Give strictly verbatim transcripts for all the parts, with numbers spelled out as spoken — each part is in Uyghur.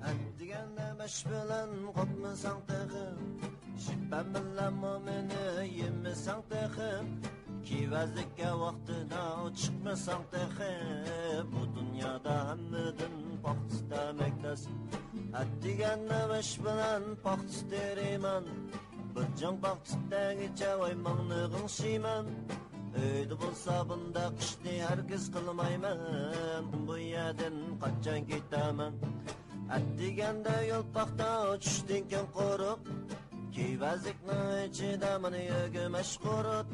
ئەتىگەندە مەش بىلەن قوپمىساڭ تېخى، شىپەن بىلەنمۇ مېنى يېمىسەڭ تېخى، كېۋەزلىككە ۋاقتىدا چىقمىساڭ تېخى، بۇ دۇنيادا ھەممىدىن پاختا تەمەك تەس. ئەتىگەندە مەش بىلەن پاختا تېرىيمەن، بىر جىڭ پاختا تەگىچە ۋاي ماڭنى غىڭشىيمەن. ئۆيدە بولسا بۇنداق ئىشنى ھەرگىز قىلمايمەن، بۇ يەردىن قاچان كېتەمەن؟ ئەتىگەندە يول پاختا، چۈشتىن كېيىن قورۇق، كېۋەزلىكنىڭ ئىچىدە مانا يۆگىمەش قۇرۇت.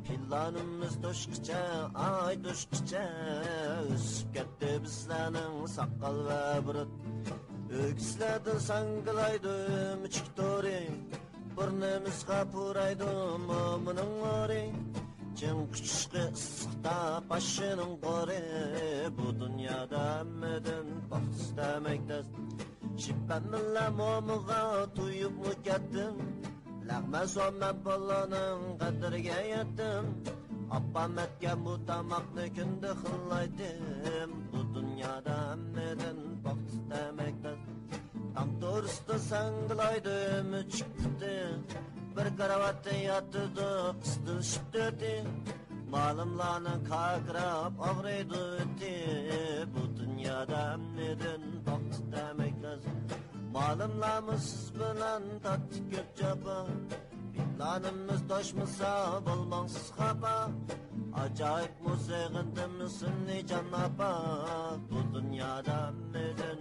پىلانىمىز توشقىچە، ئاي توشقىچە، ئۆسۈپ كەتتى بىزلەرنىڭ ساقال ۋە بۇرۇت. ئۆكسلەردىن ساڭگىلايدۇ ئۆمۈچۈك تورى، بۇرنىمىزغا پۇرايدۇ مومىنىڭ ھورى. چىڭ قۇچۇشقى ئىسسىقتا پاششىنىڭ قورى، بۇ دۇنيادا ھەممىدىن پاختىسى تەمەك تەس. شىپەن بىلەن مومىغا تويۇپمۇ كەتتىم، لەغمەن سومەن بالىنىڭ قەدرىگە يەتتىم. ئاپام ئەتكەن بۇ تاماقنى كۈندە خىللايتتىم، بۇ دۇنيادا ھەممىدىن پاختىسى تەمەك تەس. تام تورۇستا ساڭگىلايدۇ ئۆمۈچۈك پۇتى، بىر كارىۋاتتا ياتىدۇ قىستىلىشىپ تۆتى. مالىملارنىڭ كاكىراپ ئاغرىيدۇ ئۆتى، بۇ دۇنيادا ھەممىدىن پاختا تەمەك تەس. مالىملارمۇ سىز بىلەن تارتتى كۆپ جاپا، پىلانىمىز توشمىسا بولماڭسىز خاپا. ئاجايىپمۇ سېغىندىم سېنى جان ئاپا، بۇ دۇنيادا ھەممىدىن